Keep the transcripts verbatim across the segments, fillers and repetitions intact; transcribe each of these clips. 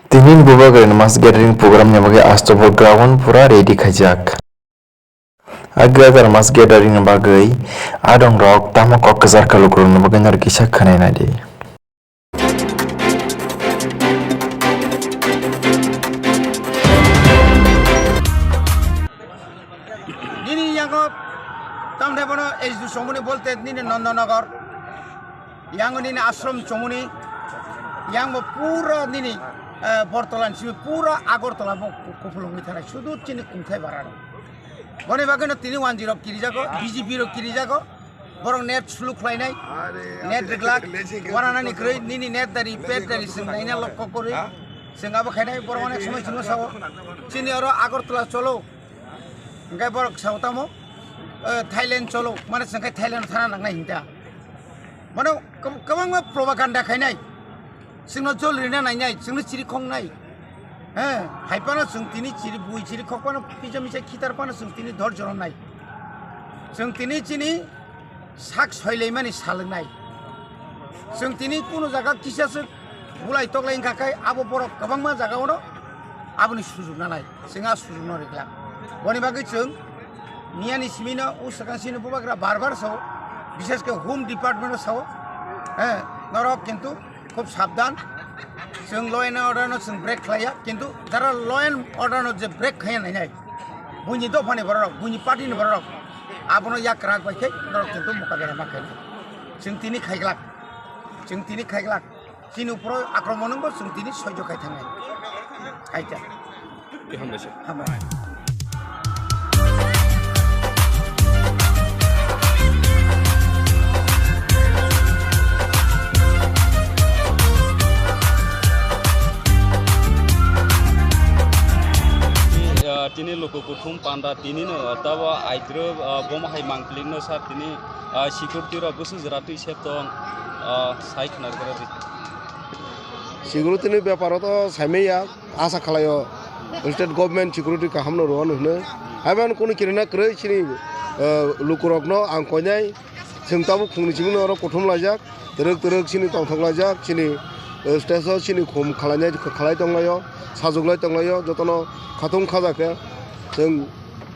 Tini ni Bubagrani mass gathering program ni bagwi Astobo ground pura ready khaijak. Agi agar mass gathering ni bagwi adong rok tamo kok kwchar kha lukurok ni bagwi nor kisa khwnai nai di. Nini yango tamde bono ejdu somuni bolte nini Nandanagar. Yang nini ashram chomuni, yang bo pura nini, eh, Bortolan simi pura Agartala bo ku-, kupulung ni thanai. Sudu chini kungthai barano. Boni bagwi no tini one G rok kirijago, B J P rok kirijago. Borok net sulu khlainai, net reglak, wananani kwrwi nini net dari, pet dari sing naina lokko kwrwi. Sing abo khainai borok onek somoi simo sao. Chini oro Agartala cholo. Hingke borok sao tamo, eh, Thailand cholo, mane chwngkhe Thailand thana nangnai hinta. Mane kwb-, kwbangma propaganda khainai. Chwngno jol rina nainai, chwngno chiri khoknai. He, hai phano chwng tini chiri bui chiri khok phano kisa misa khitar phano chwng tini dhorjo rwnai. Chwng tini chini sak soilaimani salwngnai. Chwng tini kunu jaga kisa swk bulai toklai wngkha khe abo borok kwbangma jaga ono aboni sujuk nanai. Chwng a sujukno rikla. Boni bagwi chwng miyani simino o swkang sini bubagra bar bar sao, bishesh khe home department o sao. He, norok kintu khub sabdan. Chwng law and order no chwng break khlaiya, kintu jara law and order no je break khaiya nainai, buini dophani bororok, buini party ni bororok, abono yak kwrak bai khe norok kintu mokabela ma khainai. Chwng tini khaiglak, chwng tini khaiglak. Chini uphuru akromon wngbo chwng tini soijo khai thangnai. Hai khe. Tei hambai se. Hambai. Ah, tini luku kuthum panda tini no tabo aidro, ah, bomo hai mangpili no sar tini, ah, security rok bwswk jora twi sep tong, ah, sai khna rwkhe rw di. Security ni bepar o to saimanya, asa khlaio state government security kaham no rw hinwi. Haiban kunu kirina kwrwi chini, eh, lukurokno ang koinai, chwng tabuk phungni simi no oro kuthum laijak, twrwk twrwk chini tongthok laijak, chini, eh, state o chini khum khwlainai khlai tonglaio, sajuklai tonglaio, jotono khatung khaja khe chwng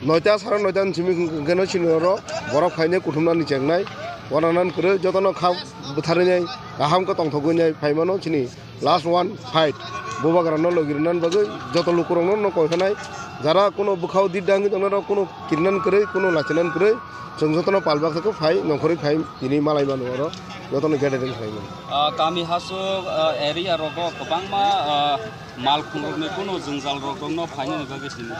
noita sara noita ni simi hwnkhe no chini oro borok phainai kuthumnani chengnai, wananan kwrwi jotono kha bwtharwi nai kaham khe tongthogwi nai phaimano chini. Last one fight. Bubagrano logi rwna bagwi joto lukurokno no koi phanai. Jara kuno bwkhao dit dangwi tongnai rok, kuno kirinan kwrwi, kuno lachinan kwrwi, chwng jotono pal baksa khe phai, nongkhorwi phai, tini malai mano oro, jotono gathering khlai mano. Ah, kami hasuk, ah, area rogo kwbangma, ah, malkhung rokni kuno jwngjal rok rokno phainani bagwi tini.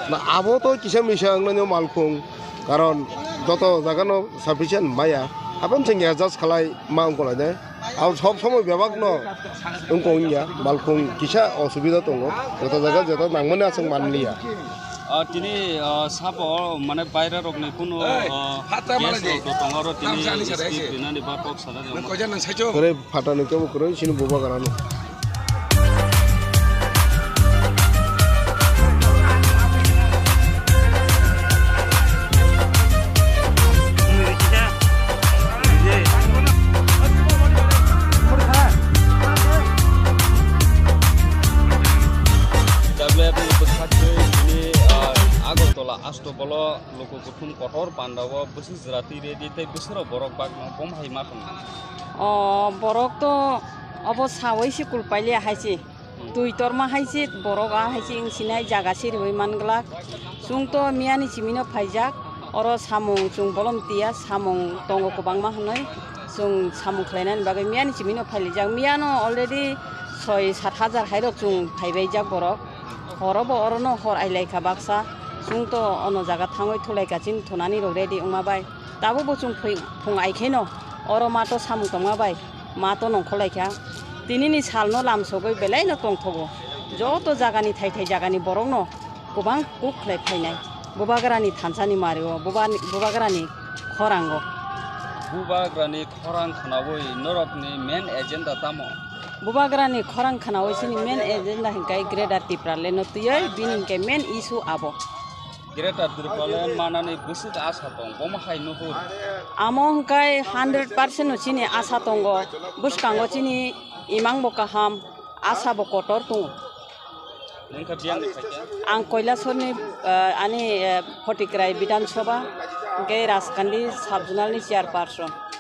Na, abo to kisa misa wngnai no malkhung, karon joto jaga no sufficient maya, haphang chwng adjust khlai ma wngkolainai. Ang sob somoi bebak no wngkong ya, malkhung kisa osubida tongo, joto jaga joto nangmani aswk manliya. Ah, tini, ah, sabo mane baira rokni kuno, ah, guest rok tongo aro tini speech rinani ba kok sana rw. Kwrwi phatani kebo kwrwi chini bubagrano. W F ni bwkha twi tini, ah, Agartala Astobo o luku kuthum kotor panda o bwswk jwra twi redi tei bwswk rok borok bakno bom hai ma tongo. O borok to obo sawi se kul pailiya hai se. Twi torma hai se borok a hai se wng sinai jaga se riui man glak. Chwng to miyani simi no phaijak, oro samung chwng bolom tiya, samung tongo kwbangma hwnwi chwng samung khlainani bagwi miyani simi no phailijak. Miyano already soi sat hajar hai rok chwng phaibaijak borok. Horo bo oro no hor ailai kha baksa, chwng to ono jaga thangwi thulai kha chini thunani rok ready wngma bai. Tabuk bo chwng phai-, phung ai khe no oro ma to samung tongma bai. Ma to nongkhorlai kha. Tinini salno lamsogwi belai no tongthogo. Joto jagani thai thai jagani borokno kwbang kuk khlai phainai. Bubagrani thansani mario, bubani, bubagrani khorango. Bubagrani khorang khnaui norokni main agenda tamo? Bubagrani khorang khnaui chini main agenda hwnkhe Greater Tipraland no twiwi bini hwnkhe main issue abo. Greater Tipraland manani bwswk asa tong, bomo hai nuhur. Amo hwnkhe hundred percent no chini asa tongo, bwskango chini imang bo kaham, asa bo kotor tongo. Ang Koilasorni, eh, ani, eh, Photikrai Bidhan Sabha, hwnkhe Rajkandi Sub-Zonalni chairperson.